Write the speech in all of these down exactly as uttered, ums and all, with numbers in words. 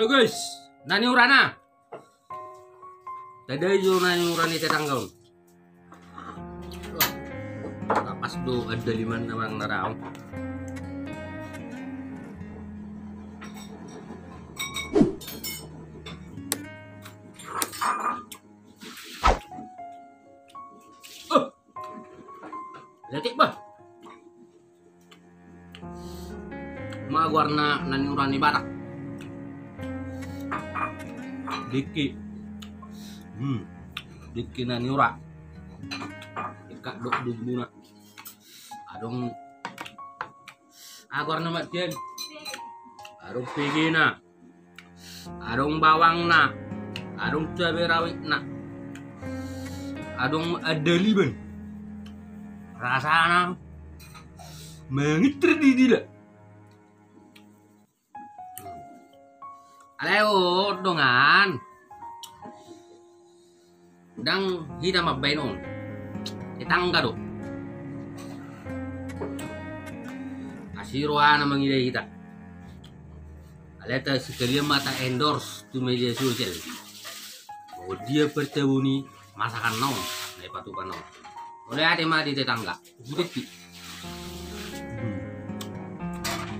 Guys, Naniura na. Tadai jo Naniura ni tetangga on. Wah, lapas do andaliman na manang na ra on. Oh. Letik bah. Ma goarna Naniura ni Batak. Diki. Hmm. Diki Naniura. Ingkon do bumbuna. Adong. Aha goarna ma sian? Adong pegena. Adong bawangna, adong cabe rawitna, adong andaliman. Rasana mangitir di dila. Alai on dongan. Ndang hita mambahen on. Tetangga do. Asi rohana mangida hita. Alai ta sekalian ma ta endorse tu media sosial. Bahwa dia pertabuni masakan na on, na ipatupa na on. Mauliate ma di tetangga. Butik ki. Hmm.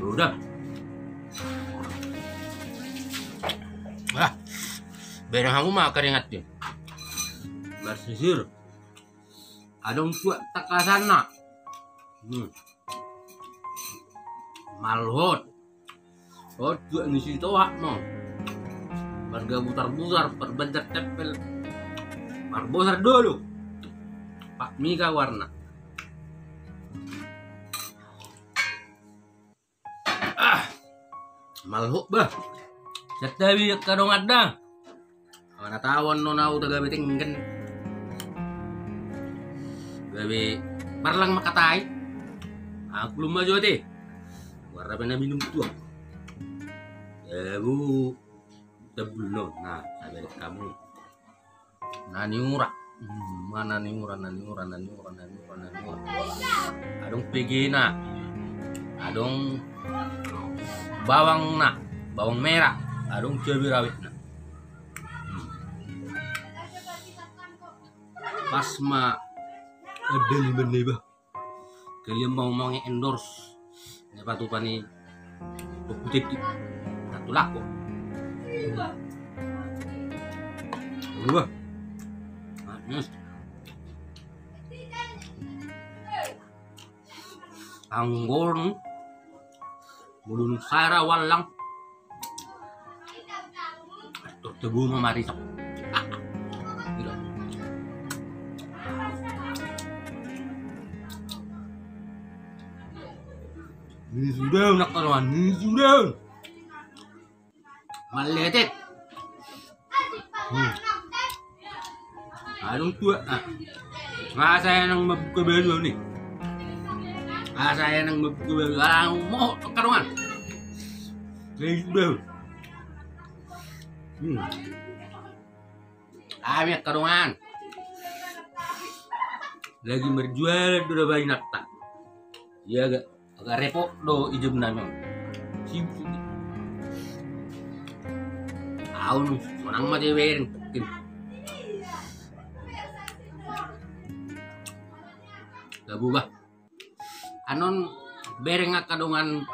Udah. Ah. Bereng hamu ma keringat dia. Marsisir. Adong tuak takasanna. Hmm. Malhot. Hot tuak ni si tohak mo. Marga butar-butar, parbanjar tempel. Marbosar dolo. Pak Mika warna. Ah. Malhot bah. Santabi angka dongan da. Mana taon non au tagabe tenggen. Gabe parlang makatai. Aku lumba jo te. Warna pena minum tuak. Abu. Tebul non. Nah, sabar kamu. Naniura. Hmm, ma Naniura, Naniura, Naniura, Naniura, Naniura. Adong pegena. Adong bawangna, bawang merah. Adong cabe rawitna. Hmm. Pas ma andaliman na iba. Kalian mau meng-endorse na ipatupa ni Ompu Teddy. Satu lako. Wah. Manis. Anggon. Bulung sara wallang. Tubu ma marisok. Gila. Ni sudah nak kawan, ni sudah. Maletek. Hmm. Adong tuak, ah. Rasa enak membuka baru ni. Rasa enak membuka baru. Alang mo, karuan. Jadi sudah. Hmm. Ami angka dongan. Lagi marjualan do da bainanta. Iya ga, agak repot do ijum nami. Sibuk. Au sonang ma te bereng. Gabu bah. Anon bereng angka dongan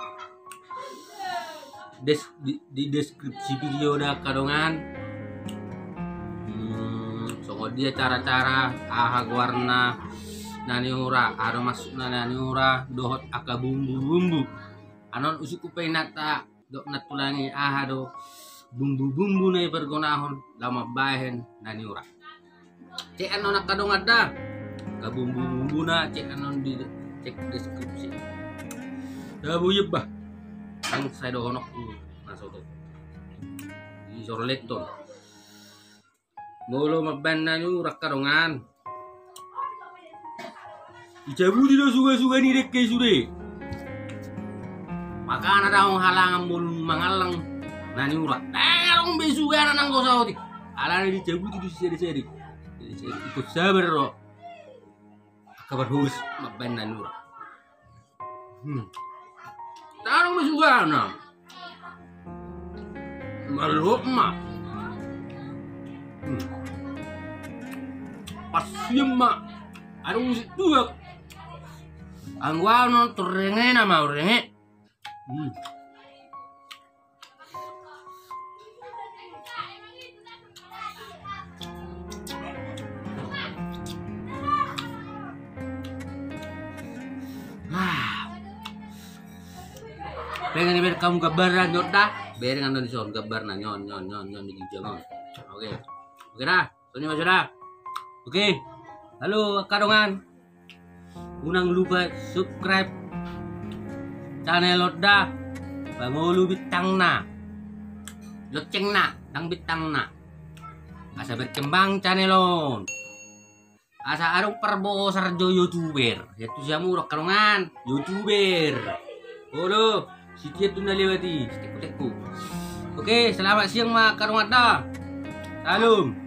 des-, di, di deskripsi video da angka dongan. Hmm, songon dia cara-cara aha goarna Naniura, aha do maksudna Naniura, dohot angka bumbu-bumbu. Anon usik upa inanta. Dok na tulangi aha do bumbu-bumbu na ipargonahon laho mambahen Naniura. Cek anon angka dongan da. Angka bumbu-bumbuna cek anon di cek deskripsi. Gabu iba. Nang sai dohononku na soto. Di sorleton. Molo mambahen Naniura angka dongan. Dicabuti do suga-suga ni dengke i sude. Makana dang adong halangan molo mangallang Naniura. Dang adong be sugana nanggo saotik. Alana dicabuti do sisede-sede. Ikut sabar do. Angka parhobas mambahen Naniura. Hmm. Tarung ma sugana. Maloha ma. Hmm. Pas sian ma. Adong si tuak. Anggo au non tu renge nama renge. Hmm. Ah. Pengen dibereng hamu gambarna, Lord, da? Bereng annon dison gambarna, nyon, nyon, nyon, nyon, di ginjang on. Oke. Oke, da. Songon i ma, songon i da. Oke. Halo, angka dongan. Unang lupa subscribe channel on da. Pangolu bintangna. Loncengna, ndang bintangna. Asa berkembang channel on. Asa adong parbosar jo YouTuber. Ia tu siamu do angka dongan, YouTuber. Olo, sitiap tu na lewat i, sitekku-tekku. Oke, selamat siang ma angka dongan da. Salam.